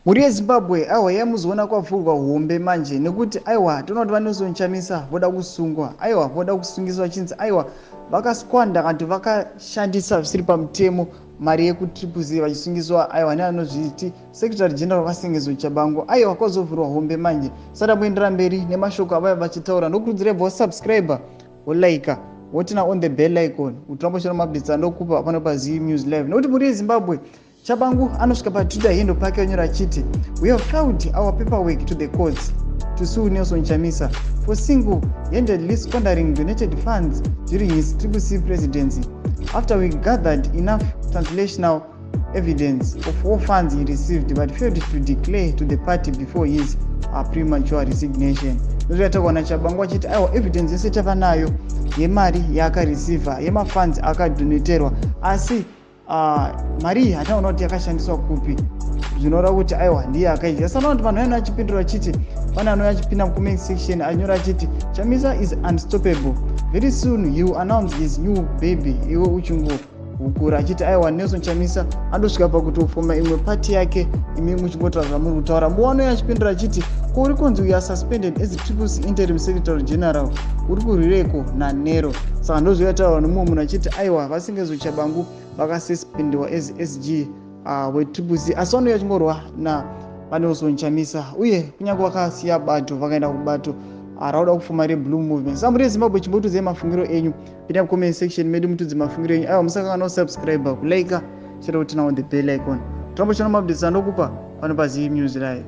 Mhuri yeZimbabwe, aiwa, yamuzoona kwavhurwa hombe manje, nekuti aiwa, toona kuti vaNelson Chamisa voda kusungwa. Aiwa, voda kusungiswa vachinzi aiwa, vakasquander kana kuti vakashandisa zvisiri pamutemo mari yekuTriple C, vachisungiswa aiwa neanozviti secretary general vaSengezo Tshabangu. Aiwa, kwazovhurwa hombe manje. Sati amboendera mberi nemashoko avaiva vachitaura, ndokurudzira ibva wasubscribe, wolike, woturn on the bell icon kuti ramboshora maupdates andokupa pano paZ News Live. Nekuti mhuri yeZimbabwe, Tshabangu anosvika paTwitter handle pake anyora achiti, "We have filed our paperwork to the courts to sue Nelson Chamisa for single handedly squandering donated funds during his Triple C presidency after we gathered enough translational evidence of all funds he received but failed to declare to the party before his premature resignation." Ndozvataurwa naTshabangu achiti aiwa, evidence yese tava nayo yemari yaakareceiva, yemafunds akadonaterwa, asi mari iyi hataona kuti yakashandiswa kupi, zvinoreva kuti aiwa, ndiye akaidya. Sanaona kuti vanhu vaino achipindura achiti, pane anouya achipinda mucomment section anyora achiti, "Chamisa is unstoppable. Very soon he will announce his new baby iwe uchingohukura," achiti aiwa, Nelson Chamisa andosvika pakutofoma imwe pati yake, imi muchingotaura zvamuri kutaura. Muwanouya achipindura achiti, "Ko uri kunzi we are suspended as Triple C interim secretary general, uri kurwireko naNero?" Saka ndozvoyataurwa nemumwe munhu achiti aiwa, vaSengezo Tshabangu vakasuspendiwa as SG weTriple C, asi vanouya vachingorwa navaNelson Chamisa, uye kunyange vakasiya bato vakaenda kubato rauda kufuma reBlue Movement. Saka muri yeZimbabwe, chimbotudzai mafungiro enyu, pinda mucomment section medu mutudze mafungiro enyu. Aiwa, musakanganwa kusubscribe, kulike, share, kuturn on the bell icon. Tirambochana maupdates andokupa pano paZ News Live.